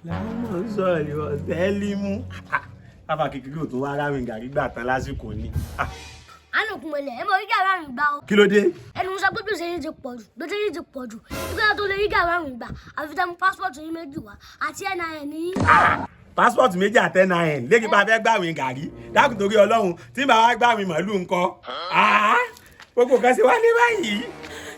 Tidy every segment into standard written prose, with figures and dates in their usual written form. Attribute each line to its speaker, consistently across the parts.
Speaker 1: Làwọn mọ̀ ń sọ ìwọ tẹ́límù. Bàbá kékeré ò tó wá ráwìn gàrí gbà tán lásìkò ni.
Speaker 2: Ànàkùnmọ̀lẹ̀ ẹ mọ̀ rí gàrí àrùn gbà o.
Speaker 1: Kí ló dé?
Speaker 2: Ẹnu sọ pé gbèsè yìí ti pọ̀ jù, gbèsè yìí ti pọ̀ jù. Ìgbà tó lè rí gàrí àrùn gbà, àfi tẹ́ mú passport yín méjì wá àti NIN yín.
Speaker 1: Passport méjì àti NIN lẹ́kì bá fẹ́ gbàwìn gàrí. Dákun torí Ọlọ́run, tí bàbá wa gbàwìn màálù ńkọ́. Gbogbo kan ṣe wá ní báyìí.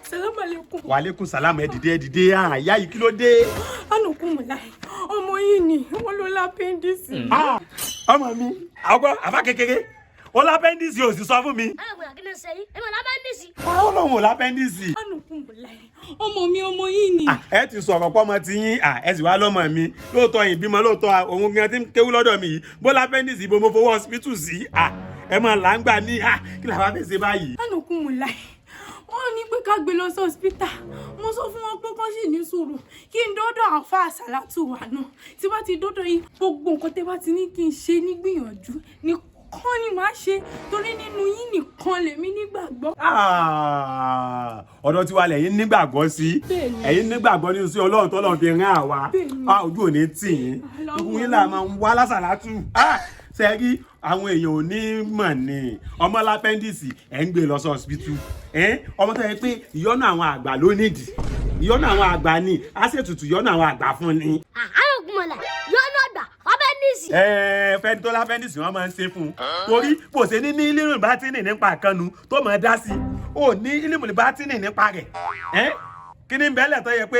Speaker 3: Salamu alaikum.
Speaker 1: Wàlékún sàlámù, ẹ dìde, ẹ dìde, ìyá yìí, kí ló dé?
Speaker 3: Anukumulai, ọmọ yìí ni wọ́n ló lápẹ́ndísì.
Speaker 1: Ọmọ mi, àwọn àbá kékeré ó lápẹ́ndísì, ò sì sọ fún mi.
Speaker 2: Ànàkùnmọ̀lẹ̀, kí ni ṣe yín? Ẹ mọ̀ lábẹ́ndìsì.
Speaker 1: Ọlọ́run ò lápẹ́ndísì.
Speaker 3: Anukumulai, ọmọ mi, ọmọ yìí ni.
Speaker 1: Ẹ ti sọ̀rọ̀ pọ́mọ ti yín, ẹ sì wá lọ́mọ mi lóòótọ́ yìí bímọ lóòótọ́, òun gan ti ń kéwú lọ́dọ̀ mi yìí, bó lápẹ́ndísì, ibo mo fowó hospital sí? Ẹ máa là ń gbà ní, kí làwọn fẹ́ ṣe báyìí?
Speaker 3: Anukumulai, wọ́n ní pé ká gbé lọ sí hospital. Mo sọ fún wọn pé kán sì ní sùúrù kí n dọ́dọ̀ àfa àsàlátù wà náà. Tí bá ti dọ́dọ̀ yín, gbogbo nǹkan tẹ́ bá ti ní kí n ṣe nígbìyànjú nìkan ni màá ṣe, torí nínú yín nìkan lèmi nígbàgbọ́.
Speaker 1: Ọ̀dọ̀ tiwa lẹ̀yin nígbàgbọ́ sí?
Speaker 3: Bẹ́ẹ̀ni.
Speaker 1: Ẹ̀yin nígbàgbọ́ nínú sí Ọlọ́run tọ́lọ́run fi rán àwa?
Speaker 3: Bẹ́ẹ̀ni.
Speaker 1: Ojú ò ní tì yín.
Speaker 3: Ọlọ́run.
Speaker 1: Gbogbo yín là máa ń wá lásàlátù. Ṣe rí àwọn èèyàn ò ní mọ̀ ní ọmọ lápẹ́ndìsì, ẹ̀ ń gbé lọ sí hospital. Ọmọ tó yẹ pé ìyọ́nú àwọn àgbà ló nídìí, ìyọ́nú àwọn àgbà ni á ṣètùtù ìyọ́nú àwọn àgbà fún ni.
Speaker 2: Ànàkùnmọ̀lẹ̀, yọ̀ọ́nù àgbà fábẹ́ndìsì.
Speaker 1: Ẹ fẹ́ni tó lápẹ́ndìsì, wọn máa ń ṣe fún un, torí kò ṣe ní ní bá tí nì nípa kanu tó máa dá sí ò ní ílímù bá tí nì nípa rẹ̀. Ẹ́ kí ni bẹ́lẹ̀ tó yẹ pé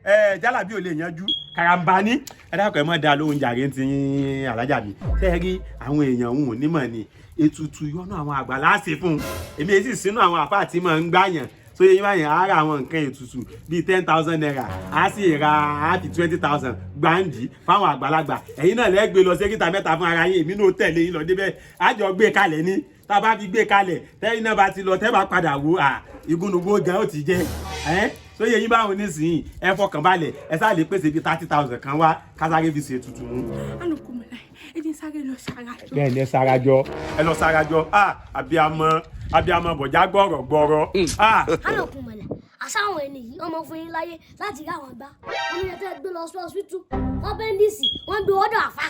Speaker 1: ẹ jálàbí ò lè yanjú karambani? Ẹ dákọ̀, ẹ mọ̀ dá lóhùn jàre ti yín, alájà mi. Ṣé ẹ rí àwọn èèyàn òun ò nímọ̀ ni ètùtù ìyọ́nú àwọn àgbà láàṣẹ fún un. Èmi èyí sì sínú àwọn àfáà tí mò ń gbàyàn so yẹn báyìí, á ra àwọn nǹkan ètùtù bíi ₦10,000, á sì ra á fi 20,000 gbáǹdì fáwọn àgbàlagbà. Ẹ̀yin náà lẹ́gbẹ̀ẹ́ lọ sẹ́kítà mẹ́ta fún ara yín, èmi náà tẹ̀lé yín lọ débẹ̀, á jọ gbé kalẹ̀ ní. Tá a bá fi gbé kalẹ̀, tẹ́yìn náà bá ti lọ, tẹ́ bá padà wò à, igúnnugún gan ó ti jẹ́ ẹ́. Sóye yín báwọn nísìnyí, ẹ fọkàn balẹ̀, ẹ sáà lè pèsè bíi 30,000 kan wá kásáré fi ṣètùtù mú.
Speaker 3: Anukumulai, ẹ jẹ́ sáré lọ ṣàràjọ.
Speaker 1: Bẹ́ẹ̀ ni, ẹ sarajọ, ẹ lọ sarajọ. Ah, abiyamọ, abiyamọ bọ̀já gbọ̀rọ̀ gbọ̀rọ̀ ah.
Speaker 2: Ànàkùnmọ̀lẹ̀, àsáwọn ẹni yìí ọmọ fún yín láyé láti rí àwọn gbá. Wọ́n ní ẹ tẹ́ gbé lọ sí hospital fábẹ́ndìsì, wọ́n gbé ọ̀dọ̀ àfa.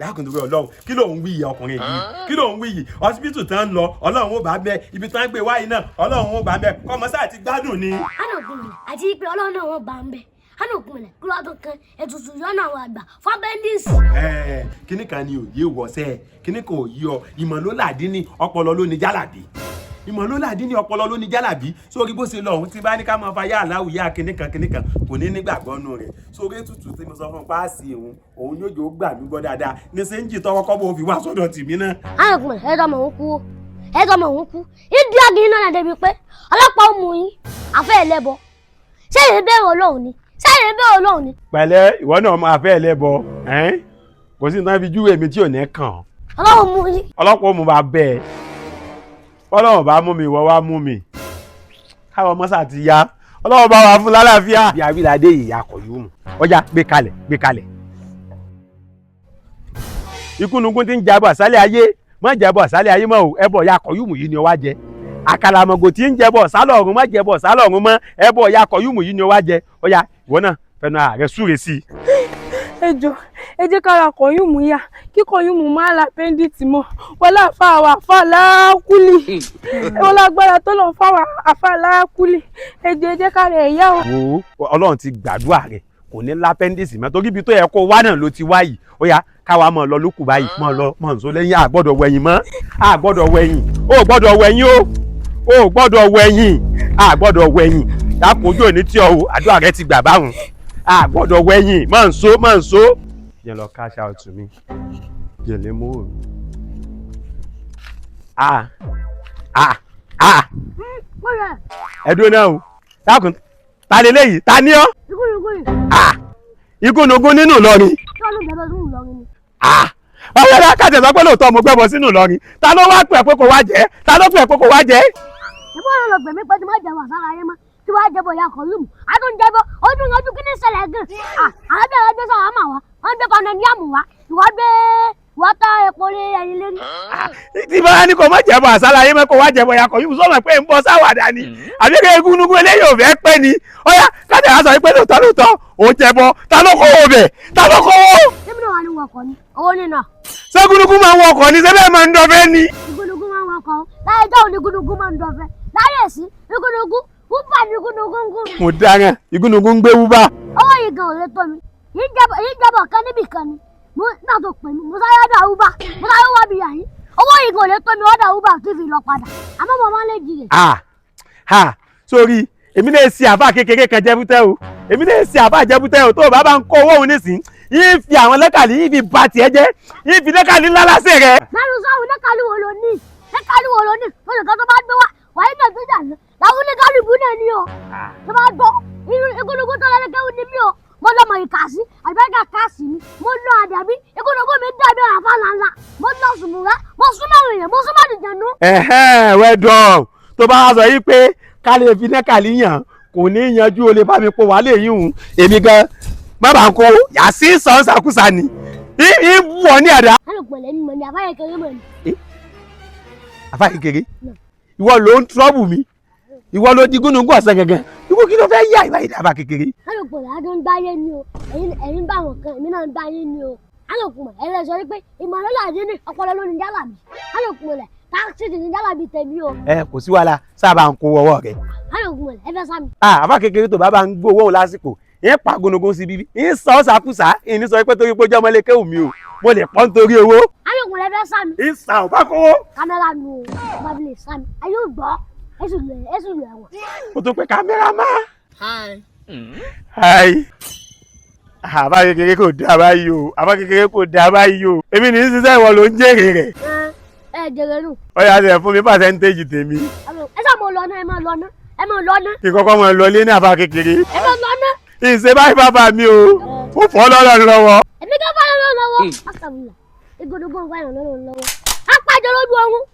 Speaker 1: Dákun torí Ọlọ́run, kí ló ń wí yìí, ọkùnrin yìí? Kí ló ń wí yìí? Hospital tán ń lọ, Ọlọ́run ó bá bẹ. Ibi tán ń gbé wáyé náà, Ọlọ́run ó bá bẹ. Kọ́mọ sáà ti gbádùn ni.
Speaker 2: Ànàkùnmọ̀lẹ̀, àti pé Ọlọ́run náà wọ́n bá ń bẹ̀. Ànàkùnmọ̀lẹ̀, kí ló wá tó kan ètùtù yọ̀nà àwọn àgbà fábẹ́ndìsì?
Speaker 1: Ẹ kíní kan ni òye wọ̀sẹ̀, kíní kan ò yí ọ. Ìmọ̀ ló làdí ní ọpọlọ ló ní jálàbí, ìmọ̀ ló làdí ní ọpọlọ ló ní jálàbí. Sórí bó ṣe lọ òun tí bá ní ká máa fa yá aláwùyá kíní kan kíní kan, kò ní nígbàgbọ́ nù rẹ̀. Sórí ètùtù tí mo sọ fún un páàsì, òun òun yóò jò gbà mí gbọ́ dáadáa ní sẹ́ńjì tọwọ́kọ́ bó fi wá sọ́dọ̀ tìmí náà.
Speaker 2: Ànàkùnmọ̀lẹ̀, ẹ tọ́ mọ̀ òun kú o, ẹ tọ́ mọ̀ òun kú. Ìdí àgìrì náà débi pé ọlọ́pàá ó mú yín àfẹ́ ẹlẹ́bọ. Ṣé ìyẹn bẹ̀rù Ọlọ́run ni? Ṣé ìyẹn bẹ̀rù Ọlọ́run ni?
Speaker 1: Pẹ̀lẹ́, ìwọ náà máa fẹ́ ẹlẹ́bọ, kò sí nǹkan fi júwèé mi tí ò ní kàn.
Speaker 2: Ọlọ́run mú yín.
Speaker 1: Ọlọ́pàá ó mú bá bẹ́ẹ̀, Ọlọ́run bá mú mi, ìwọ wá mú mi, káwọn ọmọ sáà ti ya, Ọlọ́run bá wà fún lálàáfíà. Bí awíládé yìí akọ̀ yóò mú ọjà gbé kalẹ̀, gbé kalẹ̀. Ikúnukún ti ń jabọ̀ àsálẹ̀ ayé, má jabọ̀ àsálẹ̀ ayé mọ́ o. Ẹbọ ya akọ̀ yóò mú yìí ni ó wá jẹ. Àkàlàmọ̀gò tí ń jẹbọ̀ sálọ̀ ọ̀run, má jẹbọ̀ sálọ̀ ọ̀run mọ́. Ẹbọ ya akọ̀ yóò mú yìí ni ó wá jẹ. Ọya, ìwọ náà fẹnu ààrẹ súre sí i.
Speaker 3: Ẹ jọ, ẹ jẹ́ kára kọ̀yùmù yá, kí kọ̀yùmù má la pẹ́ndìtì mọ́. Wọlé àfa àwọn àfa láàkúlì, wọlé agbára tó lọ fáwọn àfa láàkúlì. Ẹ jẹ́, ẹ jẹ́ kára ẹ̀ yá o.
Speaker 1: Wo, Ọlọ́run ti gbàdúrà rẹ̀, kò ní lápẹ́ndìsì mọ́, torí ibi tó yẹ kó wá náà ló ti wá yìí. Ó yá, káwa mọ̀ lọ lókù báyìí, mọ̀ lọ, mọ̀ nso lẹ́yìn. A gbọ́dọ̀ wẹ̀yìn mọ́, a gbọ́dọ̀ wẹ̀yìn, ó gbọ́dọ̀ wẹ̀yìn o, ó gbọ́dọ̀ wẹ̀yìn, a gbọ́dọ̀ wẹ̀yìn. Dákun, ojú òní tí ọ o, àdúrà rẹ ti gbà báwọn. A gbọ́dọ̀ wẹ̀yìn, mọ̀ nso, mọ̀ nso. Yẹn lọ cash out mi, yẹn lè mú o. Ah ah ah! Ẹdun náà o, dákun, ta lélẹ́yìí? Ta ni ọ́? Ah, igúnnugún nínú Ìlọrin. Ah, ọ̀rẹ́ kájẹ̀ sọ pé lóòótọ́ mo gbẹ́bọ sínú Ìlọrin. Ta ló wá pè é pé kò wá jẹ́? Ta ló pè é pé kò wá jẹ́?
Speaker 2: Ìbọn ló lọ gbẹ̀mí pé tí má jẹ wàsálà ayé mọ́, tí wàá jẹbọ ìyá kọlùmù àtúnjẹbọ ọdún ọdún. Kí ní ṣẹlẹ̀ gan? Àwọn bí àwọn gbé sọ̀rọ̀ àmà wá, wọ́n gbé panadíàmù wá, ìwọ gbé. Wọ́n tá epo lé ẹyin lérí.
Speaker 1: Tí bá ní kò má jẹ̀bọ̀ àṣàlàyé mọ́ kó wá jẹ̀bọ̀ yakọ̀ yìí sọ̀rọ̀ pé ń bọ́ sáwàdà ni àbí kí egúnugún eléyìí ò fẹ́ pẹ́ ni. Ọ̀yá kájà á sọ pé lóòótọ́ lóòótọ́ ò jẹ̀bọ̀, ta ló kówó bẹ̀, ta ló kówó?
Speaker 2: Sẹ́mi náà wà ní wọkọ̀ ni owó nínà.
Speaker 1: Ṣé gúnugún máa ń wọkọ̀ ni? Sẹ́bẹ̀ máa ń dọ̀fẹ́ ni?
Speaker 2: Igúnnugún máa ń wọkọ̀ o. Láyé jọ́ òní igúnnugún máa ń dọ̀fẹ́. Láyé sí igúnnugún wúbà ní igúnnugún ń gùn.
Speaker 1: Mo dáràn, igúnnugún ń gbé wúbà.
Speaker 2: Owó yìí gan ò lè tó mi. Yìí jẹ́bọ̀ kan níbì kan ni. Mo náà tó pè mí, mo sáré ọ̀dà Uber, mo sáré wá bí yàyín. Owó yìí gan ò lè tó mi ọ̀dà Uber kí fi lọ padà. Àmọ́ mo máa ń lè jìrè.
Speaker 1: Ah ha, sórí èmi náà ṣe àbá kékeré kan jẹ́bútẹ́ o, èmi náà ṣe àbá jẹ́bútẹ́ o. Tó o bá bá ń kó owó òun nísìn yìí, fi àwọn lẹ́kàlí yìí fi ba tiẹ̀ jẹ́, yìí fi lẹ́kàlí ńlá lásè rẹ̀.
Speaker 2: Mẹ́rin sọ́hun, lẹ́kàlí wo ló ní? Lẹ́kàlí wo ló ní? Olùkọ́ tó bá gbé wá, wàá náà tó jà lọ. Làwọn oníkàlù ìbú náà ní o. Tó bá gbọ́, irú igúnnugún tó lẹ́lẹ́kẹ́wù ní mí o. Mo lọ mọ̀ ìkàsí, àlùbáríkà káàsì mi. Mo lọ àdàbí, igúnnugún mi dàbí àràfà ńláńlá. Mo lọ sùmùrà, mo súnmọ́ àwọn èèyàn, mo súnmọ́ àdìjànú.
Speaker 1: Ẹ̀hẹ́n, well done. Tó bá wá sọ yìí pé ká lè fi lẹ́kàlí yàn kò ní yanjú, o lè bá mi kó wàá lè yíhun èmi gan má bàa kó yàsí sàn sàkúsà ni yìí wọ̀ ní àdá.
Speaker 2: Ẹnu pẹ̀lẹ́ mi mọ̀ ní àbáyé kéré mọ̀ ní.
Speaker 1: Àfa kékeré, ìwọ ló ń trọ́bù mi, ìwọ ló di gúnugún ọ̀sán gangan. Ìwọ kí ló fẹ́ yá ìwà ìdàbà kékeré?
Speaker 2: Ẹnu pẹ̀lẹ́ adó ń gbáyé ni o. Ẹ̀yin bá àwọn kan, èmi náà ń gbáyé ni o. Ẹnu pẹ̀lẹ́ ẹ̀yin lè sọ wípé ìmọ̀ ló là dé ní ọpọlọ ló ní jálàbí. Ẹnu pẹ̀lẹ́ táàkì ní jálàbí tèmi o.
Speaker 1: Ẹ kò sí wàhálà, sábà ń kó ọwọ́ rẹ.
Speaker 2: Ẹnu pẹ̀lẹ́ ẹ fẹ́ sá mi.
Speaker 1: Ah, àfa kékeré, tó bá bá ń gbó owó òun lásìkò yín, pa gúnugún sí bíbí yín, sọ ọ́ sàkúsà yín ní sọ pé torí pé ojú ọmọ ilé kéwù mi o, mo lè pọ́n nítorí owó.
Speaker 2: Ẹnu pẹ̀lẹ́ fẹ́ sá mi.
Speaker 1: Yín sà ò bá kówó.
Speaker 2: Kámẹ́rà nu o, bá fi lè sá mi. Ẹ yóò gbọ́, ẹ sì lù ẹ̀wọ̀n.
Speaker 1: O tún pé kámẹ́rà má.
Speaker 4: Hi.
Speaker 1: Hi. Àbá kékeré kò dá báyìí o, àbá kékeré kò dá báyìí o. Èmi ní í ṣiṣẹ́, ìwọ ló ń jèrè rẹ̀.
Speaker 2: Ẹ jèrè nù.
Speaker 1: Ó yá, ṣe fún mi percentage tèmi.
Speaker 2: Ẹ sá mo lọ ná, ẹ máa lọ ná, ẹ máa lọ ná.
Speaker 1: Kí kọ́kọ́ mọ̀ lọ lé ní àbá kékeré.
Speaker 2: Ẹ máa lọ ná.
Speaker 1: Ìṣe báyìí bàbá mi o, ó fọ́ lọ́rọ̀ lọ́wọ́.
Speaker 2: Èmi kan fà lọ́wọ́ lọ́wọ́. Asàmùlà, igúnnugún fà lọ́wọ́ lọ́wọ́. Apàjọ lójú ọ̀run.